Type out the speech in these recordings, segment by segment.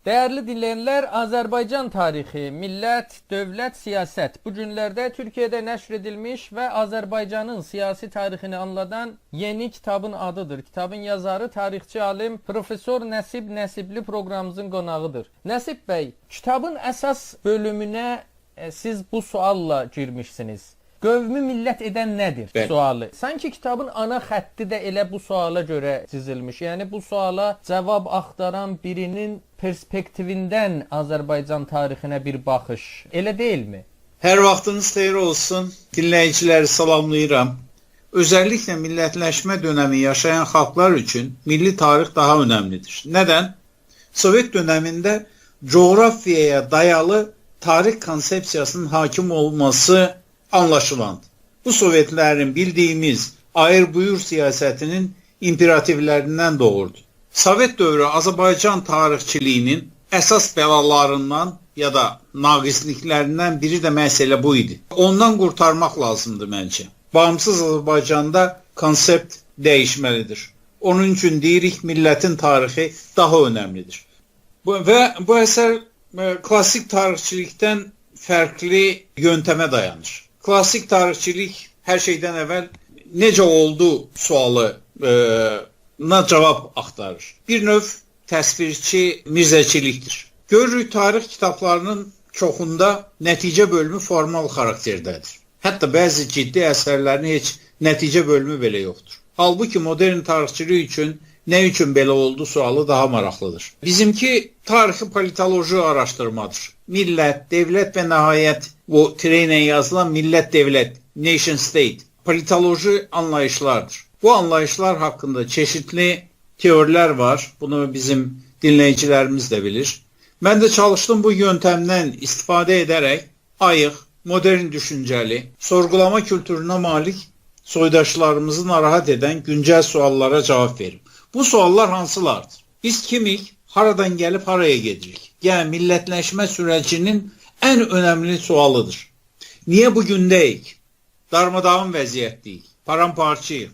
Değerli dinleyenler, Azerbaycan tarixi, millət, dövlət, siyasət bu günlerde Türkiye'de nəşr edilmiş ve Azerbaycan'ın siyasi tarixini anlatan yeni kitabın adıdır. Kitabın yazarı tarixçi alim Profesör Nəsib Nəsibli programımızın qonağıdır. Nəsib bəy, kitabın əsas bölümünə siz bu sualla girmişsiniz. Qövmü millət edən nədir? Bəli. Sualı. Sanki kitabın ana xətti də elə bu suala görə çizilmiş. Yəni bu suala cavab axtaran birinin perspektivindən Azərbaycan tarixinə bir baxış. Elə deyilmi? Hər vaxtınız xeyir olsun. Dinləyiciləri salamlayıram. Özellikle milletleşme dönemi yaşayan halklar için milli tarih daha önemlidir. Neden? Sovet döneminde coğrafyaya dayalı tarih konsepsiyasının hakim olması anlaşılandı. Bu Sovetlerin bildiğimiz ayır buyur siyasetinin imperatiflerinden doğurdu. Sovet dövrü Azerbaycan tarixçiliyinin əsas bəlalarından ya da naqisliklərindən biri də məsələ bu idi. Ondan qurtarmaq lazımdır məncə. Bağımsız Azərbaycanda konsept dəyişməlidir. Onun üçün deyirik millətin tarixi daha önəmlidir. Bu əsər klassik tarixçilikdən fərqli yöntəmə dayanır. Klassik tarixçilik hər şeydən əvvəl necə oldu sualı na cavab axtarır. Bir növ təsvirçi mirzəçilikdir. Görürük tarix kitablarının çoxunda nəticə bölümü formal xarakterdədir. Hətta bəzi ciddi əsərlərin heç nəticə bölümü belə yoxdur. Halbuki modern tarixçilik üçün nə üçün belə oldu sualı daha maraqlıdır. Bizimki tarixi politoloji araşdırmadır. Millət, devlət və nəhayət bu tirə yazılan millət devlət, nation state politoloji anlayışlardır. Bu anlayışlar haqqında çeşitli teoriler var. Bunu bizim dinləyicilərimiz də bilir. Mən də çalışdım bu yöntəmdən istifadə edərək ayıq, modern düşüncəli, sorgulama kültürünə malik soydaşlarımızı narahat edən güncəl suallara cavab verim. Bu suallar hansılardır? Biz kimik? Haradan gəlib haraya gedirik? Yəni millətləşmə sürecinin ən önəmli sualıdır. Niyə bu gündəyik? Darmadağın vəziyyətdəyik, paramparçayıq.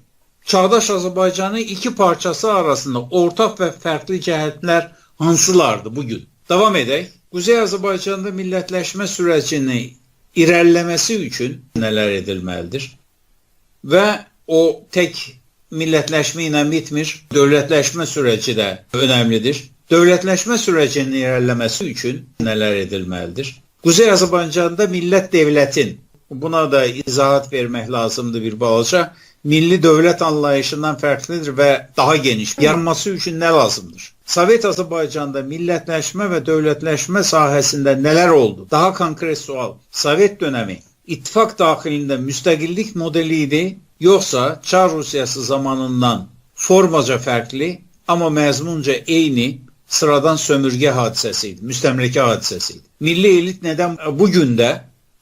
Çağdaş Azərbaycanın iki parçası arasında ortaq və fərqli cəhətlər hansılardır bugün? Davam edək. Kuzey Azərbaycanda millətləşmə sürecini irəliləməsi üçün nələr edilməlidir? Və o tək millətləşmə ilə bitmir, dövlətləşmə süreci də önəmlidir. Dövlətləşmə sürecinin irəliləməsi üçün nələr edilməlidir? Kuzey Azərbaycanda millət devlətin, buna da izahat vermək lazımdır bir balaca, milli dövlət anlayışından fərqlidir və daha geniş. Yaranması üçün nə lazımdır? Sovet Azərbaycanda millətləşmə və dövlətləşmə sahəsində nələr oldu? Daha konkret sual. Sovet dönəmi ittifaq daxilində müstəqillik modeli idi, yoxsa Çar Rusiyası zamanından formaca fərqli, amma məzmunca eyni sıradan sömürgə hadisəsi idi, müstəmləkə hadisəsi idi. Milli elit nədən bu gün də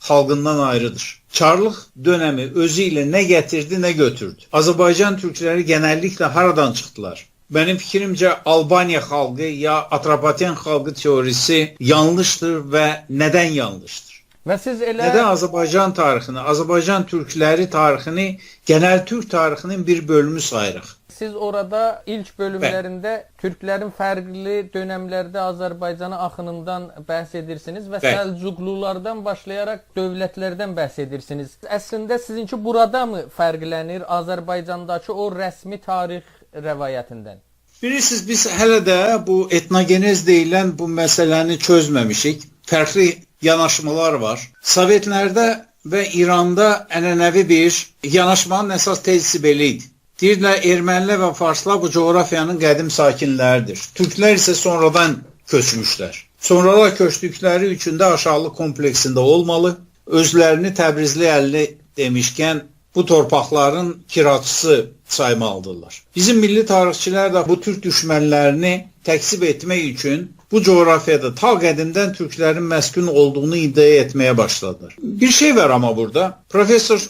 xalqından ayrıdır? Çarlıq dönəmi özü ilə nə gətirdi, nə götürdü? Azərbaycan türkləri genəlliklə haradan çıxdılar? Mənim fikrimcə Albaniya xalqı ya Atropatena xalqı teorisi yanlışdır və nədən yanlışdır? Və siz elə Nədən Azərbaycan tarixini, Azərbaycan türkləri tarixini genel Türk tarixinin bir bölümü sayırıq? Siz orada ilk bölümlərində türklərin fərqli dönəmlərdə Azərbaycana axınından bəhs edirsiniz və Bəli. Səlcuqlulardan başlayaraq dövlətlərdən bəhs edirsiniz. Əslində sizinki burada mı fərqlənir Azərbaycandakı o rəsmi tarix rəvayətindən? Bilirsiniz, biz hələ də bu etnogenez deyilən bu məsələni çözməmişik. Fərqli yanaşmalar var. Sovetlərdə və İranda ənənəvi bir yanaşmanın əsas tezisi belə idi. Deyirdilər, ermənilər və farslar bu coğrafiyanın qədim sakinləridir. Türklər isə sonradan köçmüşlər. Sonralar köçdükləri üçün də aşağılıq kompleksində olmalı. Özlərini Təbrizli əlli demişkən bu torpaqların kiraçısı saymalıdırlar. Bizim milli tarixçilər də bu türk düşmənlərini təksib etmək üçün bu coğrafiyada ta qədimdən türklərin məskun olduğunu iddia etməyə başladılar. Bir şey var amma burada. Professor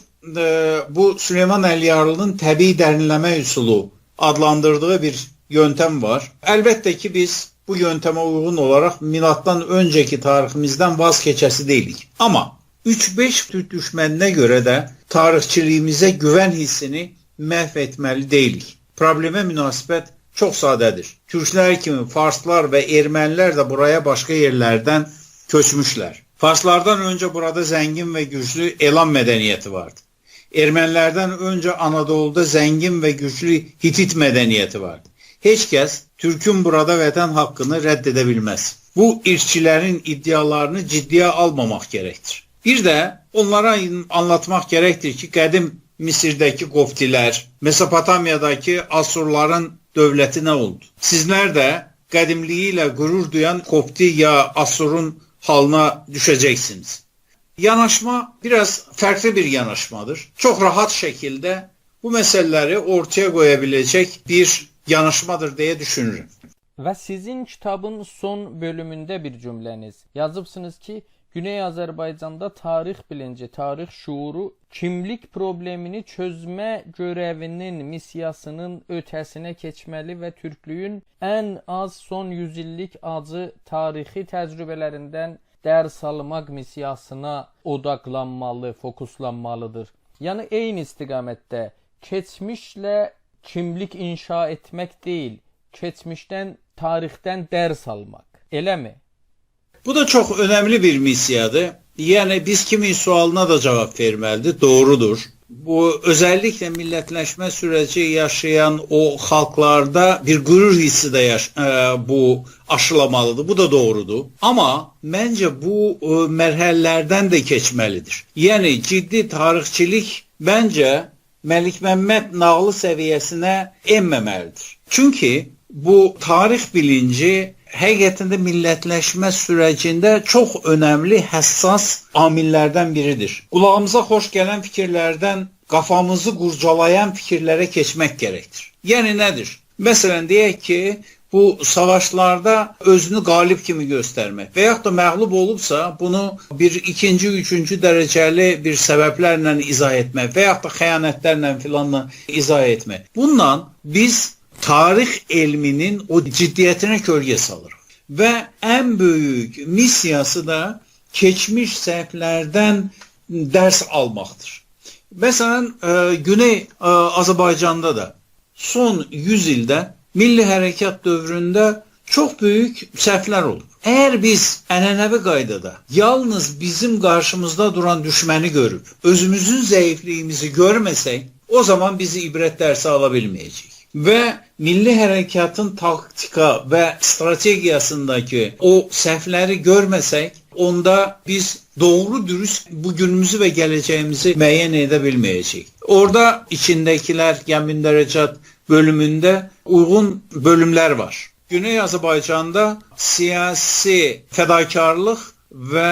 bu Süleyman Əliyarlının təbii dərinləmə üsulu adlandırdığı bir yöntəm var. Əlbəttə ki biz bu yöntəmə uyğun olaraq milatdan öncəki tariximizdən vazkeçəsi deyilik. Amma 3-5 türk düşməninə görə də tarixçiliyimizə güvən hissini məhv etməli deyilik. Problemə münasibət Çox sadədir. Türklər kimi Farslar və ermənilər də buraya başqa yerlərdən köçmüşlər. Farslardan öncə burada zəngin və güclü Elam mədəniyyəti vardı. Ermənilərdən öncə Anadoluda zəngin və güclü Hitit mədəniyyəti vardı. Heç kəs Türkün burada vətən haqqını rədd edə bilməz. Bu irqçilərin iddialarını ciddiyə almamaq gərəkdir. Bir də onlara anlatmaq gərəkdir ki, qədim Misirdəki Qoptilər, Mesopotamiyadakı Asurların dövləti nə oldu? Sizlər də qədimliyi ilə qürur duyan Qopti ya Asurun halına düşəcəksiniz. Yanaşma biraz fərqli bir yanaşmadır. Çox rahat şəkildə bu məsələləri ortaya qoya biləcək bir yanaşmadır deyə düşünürəm. Və sizin kitabın son bölümündə bir cümləniz. Yazıbsınız ki, Güney Azərbaycanda tarix bilinci, tarix şuuru kimlik problemini çözmə görevinin, missiyasının ötəsinə keçməli və türklüyün ən az son 100 illik acı tarixi təcrübələrindən dərs almaq missiyasına odaqlanmalı, fokuslanmalıdır. Yəni eyni istiqamətdə keçmişlə kimlik inşa etmək deyil, keçmişdən, tarixdən dərs almaq. Eləmi? Bu da çox önəmli bir missiyadır. Yəni biz kimin sualına da cavab verməlidir, doğrudur. Bu özellikle millətləşmə süreci yaşayan o xalqlarda bir qürur hissi də bu aşılamalıdır. Bu da doğrudur. Amma məncə bu mərhələlərdən də keçməlidir. Yəni ciddi tarixçilik məncə Məlik Məmməd nağılı səviyyəsinə enməməlidir. Çünki bu tarix bilinci həqiqətən də millətləşmə sürecində çox önəmli, həssas amillərdən biridir. Qulağımıza xoş gələn fikirlərdən qafamızı qurcalayan fikirlərə keçmək gərəkdir. Yəni nədir? Məsələn, deyək ki, bu savaşlarda özünü qalib kimi göstərmək və yaxud da məğlub olubsa, bunu bir ikinci, üçüncü dərəcəli bir səbəblərlə izah etmək və yaxud da xəyanətlərlə filanla izah etmək. Bununla biz tarix elminin o ciddiyyətinə kölgə salırıq. Və ən böyük missiyası da keçmiş səhvlərdən dərs almaqdır. Məsələn, Güney Azərbaycanda da son 100 ildə milli hərəkat dövründə çox böyük səhvlər olub. Əgər biz ənənəvi qaydada yalnız bizim qarşımızda duran düşməni görüb, özümüzün zəifliyimizi görməsək, o zaman bizi ibrət dərsi ala bilməyəcək. Və milli hərəkatın taktika və strategiyasındakı o səhvləri görməsək, onda biz doğru dürüst bugünümüzü və gələcəyimizi müəyyən edə bilməyəcəyik. Orada içindəkilər, yəni mündərəcat bölümündə uyğun bölümlər var. Güney Azərbaycanda siyasi fədakarlıq və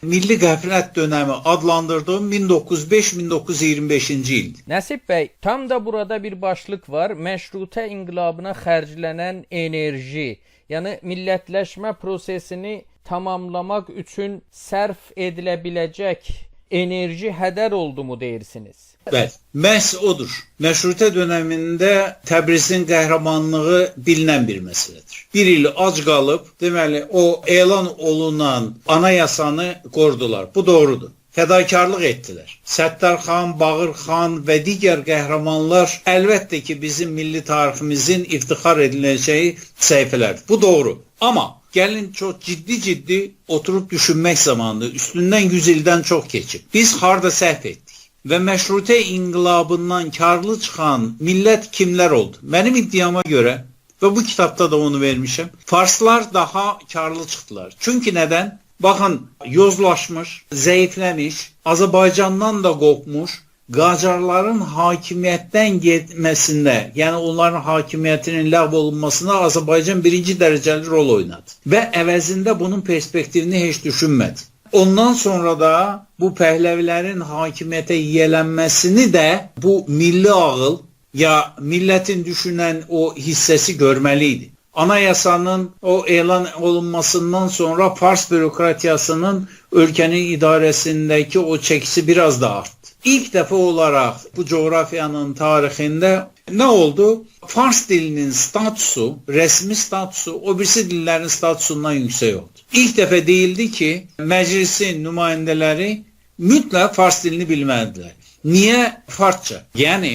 milli qəflət dönəmi adlandırdığım 1905-1925-ci ildir. Nəsib bəy, tam da burada bir başlıq var. Məşrutə inqilabına xərclənən enerji, yəni millətləşmə prosesini tamamlamaq üçün sərf edilə biləcək enerji hədər oldu mu deyirsiniz? Bəli, məhz odur. Məşrutə dönəmində Təbrizin qəhrəmanlığı bilinən bir məsələdir. Bir il ac qalıb, deməli, o elan olunan anayasanı qorudular. Bu doğrudur. Fədakarlıq etdilər. Səttar xan, Bağır xan və digər qəhrəmanlar əlbəttə ki, bizim milli tariximizin iftixar ediləcəyi səhifələrdir. Bu doğru. Amma gəlin çox ciddi-ciddi oturub düşünmək zamanıdır. Üstündən 100 ildən çox keçib. Biz harda səhv etdik? Və məşrutə inqilabından karlı çıxan millət kimlər oldu? Mənim iddiama görə, və bu kitabda da onu vermişəm, Farslar daha karlı çıxdılar. Çünki nədən? Baxın, yozlaşmış, zəifləmiş, Azərbaycandan da qopmuş, Qacarların hakimiyyətdən getməsində, yəni onların hakimiyyətinin ləğv olunmasında Azərbaycan birinci dərəcəli rol oynadı və əvəzində bunun perspektivini heç düşünmədi. Ondan sonra da bu Pəhləvilərin hakimiyyətə yiyələnməsini də bu milli ağıl ya millətin düşünən o hissəsi görməli idi. Anayasanın o elan olunmasından sonra Fars bürokratiyasının ölkənin idarəsindəki o çəkisi biraz da artdı. İlk dəfə olaraq bu coğrafiyanın tarixində nə oldu? Fars dilinin statusu, rəsmi statusu o birisi dillərin statusundan yüksək oldu. İlk dəfə deyildi ki, məclisin nümayəndələri mütləq fars dilini bilməlidirlər. Niyə farsça? Yəni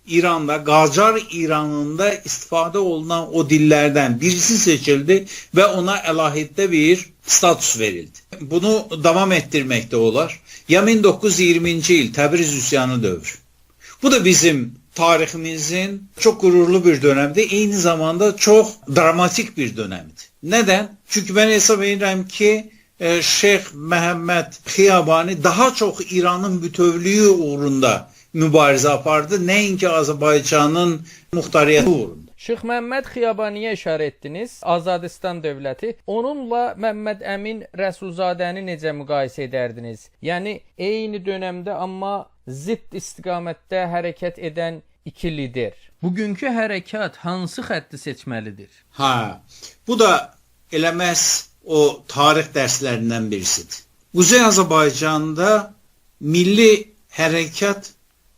İranda, Qacar İranında istifadə olunan o dillərdən birisi seçildi və ona əlahiddə bir status verildi. Bunu davam etdirmək də olar. Ya 1920-ci il Təbriz üsyanı dövrü. Bu da bizim tariximizin çox qürurlu bir dönəmdir. Eyni zamanda çox dramatik bir dönəmdir. Nədən? Çünki mən hesab edirəm ki, Şeyx Məhəmməd Xiyabani daha çox İranın bütövlüyü uğrunda mübarizə apardı, nəinki Azərbaycanın muxtariyyəti uğrunda. Şeyx Məhəmməd Xiyabaniyə işarə etdiniz, Azadistan dövləti. Onunla Məmməd Əmin Rəsulzadəni necə müqayisə edərdiniz? Yəni eyni dönəmdə amma zidd istiqamətdə hərəkət edən iki lider. Bugünkü hərəkat hansı xətti seçməlidir? Ha, bu da elə məhz o tarix dərslərindən birisidir. Quzey Azərbaycanda milli hərəkat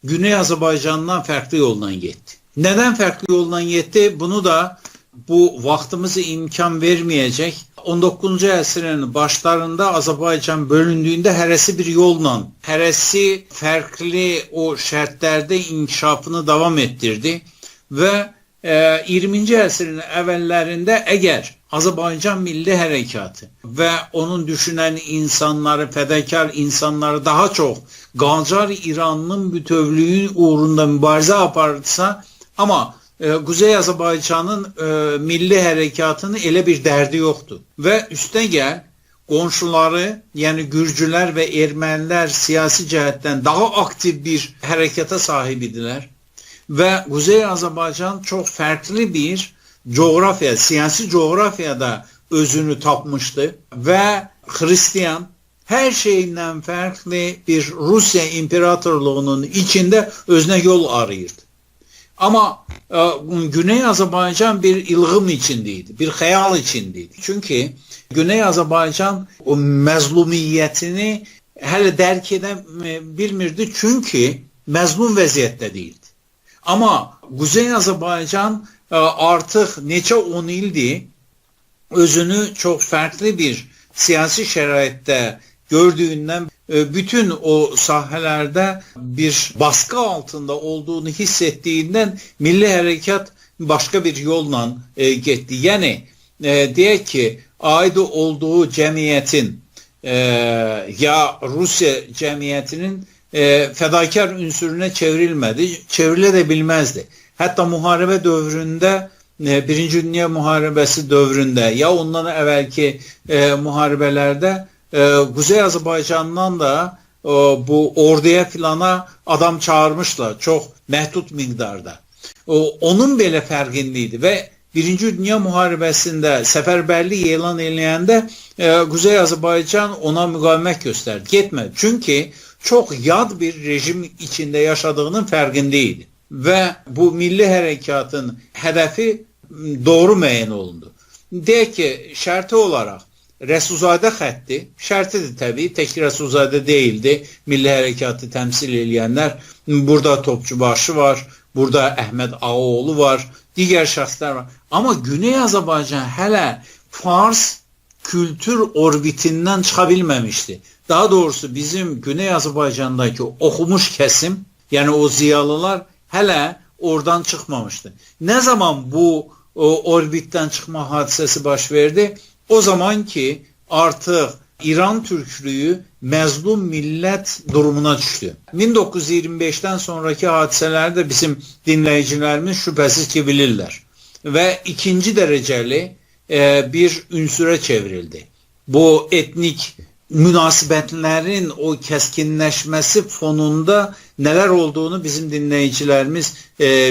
Güney Azərbaycandan fərqli yolla getdi. Nədən fərqli yolla getdi? Bunu da bu vaxtımızı imkan verməyəcək. 19-cu əsrin başlarında Azərbaycan bölündüyündə hərəsi bir yolla, hərəsi fərqli o şərtlərdə inkişafını davam etdirdi və 20-ci əsrin əvvəllərində əgər Azərbaycan Milli Hərəkatı və onun düşünən insanları, fədakar insanları daha çox Qacar İranının bütövlüyü uğrunda mübarizə apardısa, amma Quzey Azərbaycanın milli hərəkatının elə bir dərdi yoxdur. Və üstə gəl, qonşuları, yəni Gürcülər və ermənilər siyasi cəhətdən daha aktiv bir hərəkata sahib idilər və Quzey Azərbaycan çox fərqli bir coğrafiya, siyasi coğrafiyada özünü tapmışdı və xristian hər şeyindən fərqli bir Rusiya imperatorluğunun içində özünə yol arayırdı. Amma Güney Azərbaycan bir ilğım içindeydi, bir xəyal içindeydi. Çünki Güney Azərbaycan o məzlumiyyətini hələ dərk edə bilmirdi, çünki məzlum vəziyyətdə değildi. Amma Quzey Azərbaycan artıq neçə 10 ildir özünü çox fərqli bir siyasi şəraitdə gördüyündən bütün o sahələrdə bir baskı altında olduğunu hiss etdiyindən milli hərəkat başqa bir yolla getdi. Yəni, deyək ki, aid olduğu cəmiyyətin ya Rusiya cəmiyyətinin fədakar ünsürünə çevrilmədi, çevrilə də bilməzdi. Hətta müharibə dövründə, Birinci Dünya Müharibəsi dövründə ya ondan əvvəlki müharibələrdə Quzey Azərbaycandan da bu orduya filana adam çağırmışlar, çox məhdud miqdarda. Onun belə fərqində idi və Birinci Dünya Müharibəsində səfərbərlik elan eləyəndə Quzey Azərbaycan ona müqavimət göstərdi. Getmədi. Çünki çox yad bir rejim içində yaşadığının fərqində idi. Və bu milli hərəkatın hədəfi doğru müəyyən olundu. Deyək ki, şərti olaraq Rəsulzadə xətti, şərtidir təbii, tək Rəsulzadə deyildi, milli hərəkatı təmsil eləyənlər. Burada Topçubaşı var, burada Əhməd Ağaoğlu var, digər şəxslər var. Amma Güney Azərbaycan hələ Fars kültür orbitindən çıxa bilməmişdi. Daha doğrusu bizim Güney Azərbaycandakı oxumuş kəsim, yəni o ziyalılar hələ oradan çıxmamışdı. Nə zaman bu orbitdən çıxma hadisəsi baş verdi? O zaman ki artıq İran türklüyü məzlum millət durumuna düşdü. 1925-dən sonraki hadisələri də bizim dinləyicilərimiz şübhəsiz ki bilirlər. Və ikinci dərəcəli bir ünsürə çevrildi. Bu etnik münasibətlərin o kəskinləşməsi fonunda nələr olduğunu bizim dinləyicilərimiz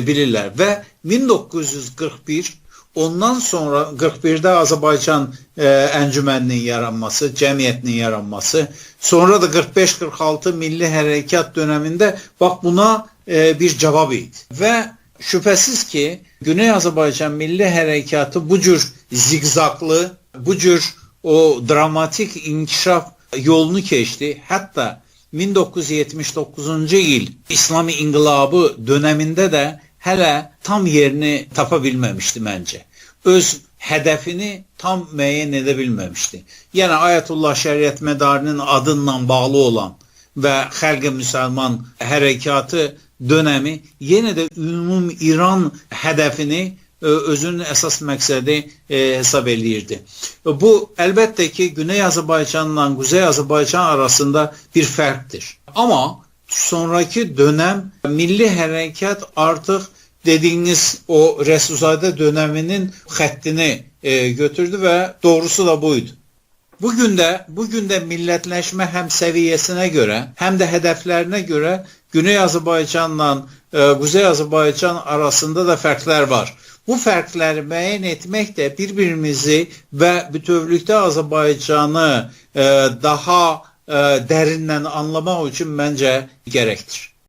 bilirlər. Və 1941, ondan sonra 41-də Azərbaycan əncüməninin yaranması, cəmiyyətinin yaranması, sonra da 45-46 milli hərəkat dönəmində bax buna bir cavab idi. Və şübhəsiz ki, Güney Azərbaycan milli hərəkatı bu cür ziqzaqlı, bu cür o dramatik inkişaf yolunu keçdi. Hətta 1979-cu il İslam İnqilabı dönəmində də hələ tam yerini tapa bilməmişdi məncə. Öz hədəfini tam müəyyən edə bilməmişdi. Yəni Ayətullah Şəriət Mədarinin adıyla bağlı olan və Xəlq-i Müsəlman hərəkatı dönəmi yenə də ümum İran hədəfini özünün əsas məqsədi hesab eləyirdi. Bu əlbəttə ki, Güney Azərbaycanla Quzey Azərbaycan arasında bir fərqdir. Amma sonrakı dönəm milli hərəkat artıq dediyiniz o Rəsulzadə dönəminin xəttini götürdü və doğrusu da buydu. Bugün də millətləşmə həm səviyyəsinə görə, həm də hədəflərinə görə Güney Azərbaycanla Quzey Azərbaycan arasında da fərqlər var. Bu fərqləri müəyyən etmək də bir-birimizi və bütövlükdə Azərbaycanı daha dərindən anlamaq üçün məncə gərəkdir.